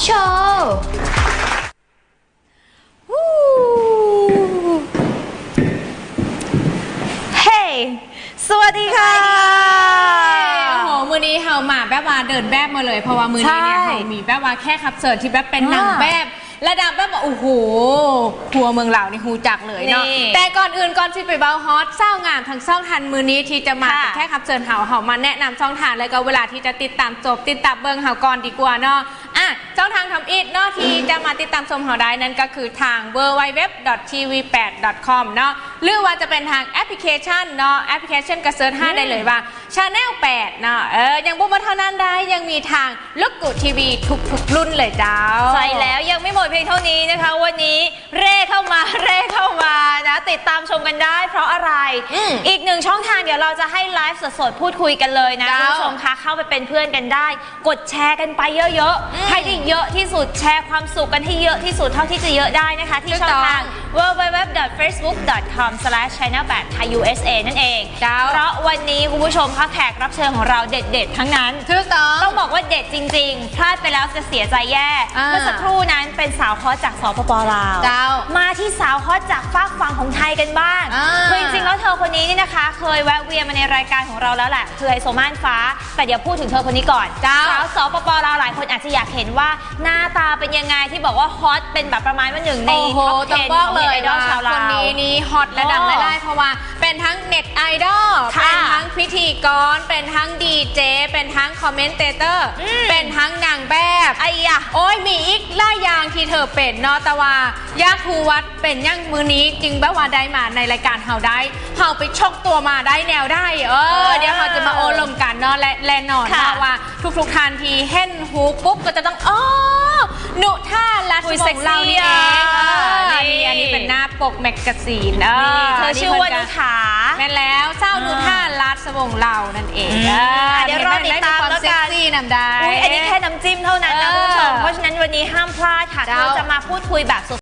ໂຊ Hey ສະຫວັດດີຄ່ະ ໂອ້ໂຫ ມື້ນີ້ເຮົາມາແບບວ່າເດີນແບບມາເລີຍ ເພາະວ່າມື້ນີ້ເນຍ ໃຊ່ ເຮົາມີແບບວ່າແຂກຮັບເຊີນທີ່ແບບເປັນ ອ່າ ນາງແບບ ລະດັບແບບວ່າ ໂອ້ໂຫ ທົ່ວເມືອງລາວນີ້ຮູ້ຈັກເລີຍເນາະ ນີ້ ແຕ່ກ່ອນອື່ນ ກ່ອນຊິໄປເວົ້າຮອດສາວງາມທັງສອງທ່ານມື້ນີ້ທີ່ຈະມາ ເປັນ ຄ່ະ ແຂກຮັບເຊີນເຮົາ ເຮົາມາແນະນຳຊ່ອງທາງ ແລ້ວກໍເວລາທີ່ຈະຕິດຕາມຊົມ ຕິດຕາມເບິ່ງເຮົາກ່ອນດີກວ່າເນາະ ອ່ະ ຊ່ອງທາງທຳອິດເນາະ ທີ່ຈະມາຕິດຕາມຊົມເຮົາໄດ້ ນັ້ນກໍຄືທາງ www.tv8.com ເນາະ ຫຼືວ່າຈະເປັນທາງແອັບພລິເຄຊັນເນາະ ແອັບພລິເຄຊັນກໍເສີດຫາ ອືມ ໄດ້ເລີຍວ່າ Channel ແປດເນາະ ເອີ ຍັງບໍ່ໝົດເທົ່ານັ້ນໄດ໋ ຍັງມີທາງ Roku ທີວີ ທຸກໆລຸ້ນເລີຍເຈົ້າ ໃຊ່ແລ້ວ ຍັງໄມ່ໝົດພຽງເທົ່ານີ້ນະຄະ ວັນນີ້ເຮ່ເຂົ້າມາ ເຮ່ເຂົ້າມານະ ຕິດຕາມຊົມກັນໄດ້ ເພາະອະໄລ? ອືມ ອີກໜຶ່ງຊ່ອງທາງ ດຽວເຮົາຈະໃຫ້ໄລຟ໌ສົດໆ ພູດຄຸຍກັນເລີຍນະ ເຈົ້າ ຄຸນຜູ້ຊົມຄະ ເຂົ້າໄປເປັນເພື່ອນກັນໄດ້ ກົດແຊກັນໄປເຍີະໆ ອືມ ໃຫ້ໄດ້ເຍີະທີ່ສຸດ ແຊຄວາມສຸກກັນໃຫ້ເຍີະທີ່ສຸດເທົ່າທີ່ຈະເຍີະໄດ້ນະຄະ ທີ່ ຖືກຕ້ອງ ຊ່ອງທາງ www.facebook.com/channel8 ไทย USA ນັ້ນເອງ ເຈົ້າ ເພາະວັນນີ້ຄຸນຜູ້ຊົມຄະ ແຂກຮັບເຊີນຂອງເຮົາເດັດໆທັງນັ້ນ ຖືກຕ້ອງ ຕ້ອງບອກວ່າເດັດຈິງໆ ພລາດໄປແລ້ວຈະເສຍໃຈແຍ່ ອ່າ ເມື່ອສັກຄູ່ນັ້ນເປັນສາວຮອດຈາກ ສປປ ລາວ ເຈົ້າ ມາທີ່ສາວຮອດຈາກຟາກຝັ່ງຂອງໄທກັນບ້າງ ອ່າ ຄືຈິງໆແລ້ວເທີຄົນນີ້ນີ້ນະຄະ ເຄີຍແວະວຽນມາໃນລາຍການຂອງເຮົາແລ້ວແຫຼະ ຄືໄຮໂຊມ່ານຟ້າ ແຕ່ດຽວພູດເຖິງເທີຄົນນີ້ກ່ອນ ເຈົ້າ ສາວ ສປປ ລາວ ຫຼາຍຄົນອາດຈະຢາກເຫັນວ່າໜ້າຕາເປັນຍັງໄງ ທີ່ບອກວ່າຮອດ ເປັນແບບປະມານວ່າໜຶ່ງໃນ ໂອ້ໂຫ Top 10 ຕ້ອງບອກເລີຍວ່າ ຂອງເນັດໄອດອລຊາວລາວ ຄົນນີ້ນີ້ຮອດລະດັບ ໂອ້ ຫຼາຍໆ ເພາະວ່າເປັນທັງເນັດໄອດອລ ຄ່ະ ເປັນທັງພິທີກອນ ເປັນທັງດີເຈ ເປັນທັງຄອມເມັນເຕເຕີ ອືມ ເປັນທັງນາງແບບ ໄອ້ຍະ ໂອ້ຍ ມີອີກຫຼາຍຢ່າງທີ່ເທີເປັນເນາະ ແຕ່ວ່າຢາກຮູ້ວ່າເປັນຫຍັງມື້ນີ້ຈຶ່ງແບບວ່າໄດ້ມາໃນລາຍການເຮົາໄດ້ ເຮົາໄປຊົກຕົວມາໄດ້ແນວໃດ ເອີ ເອີ ດຽວເຮົາຈະມາໂອ້ລົມກັນເນາະ ແລະ ແນ່ນອນ ຄ່ະ ເນາະວ່າທຸກໆທ່ານທີ່ເຫັນຮູບປຸບກໍຈະຕ້ອງ ອໍ ນຸທາ ລາດສະວົງເຫຼົ່ານີ້ເອງ ອຸ້ຍ ເຊັກຊີ້ ເອີ ນີ້ ອັນນີ້ເປັນໜ້າປົກແມັກກາຊີນ ເອີ ນີ້ເທີຊື່ວ່ານຸທາ ແມ່ນແລ້ວ ສາວ ອ່າ ນຸທາ ລາດສະວົງເຫຼົ່ານັ້ນເອງ ອືມ ເອີ ອ່ະ ດຽວລໍຕິດຕາມແລ້ວກັນ ເຫັນໄດ້ມີຄວາມເຊັກຊີ້ນຳໄດ້ ອຸ້ຍ ອັນນີ້ແຄ່ນ້ຳຈິ້ມເທົ່ານັ້ນນະ ເອີ ຄຸນຜູ້ຊົມ ເພາະສະນັ້ນວັນນີ້ຫ້າມພລາດຄ່ະ ເຈົ້າ ເທີຈະມາພູດຄຸຍແບບ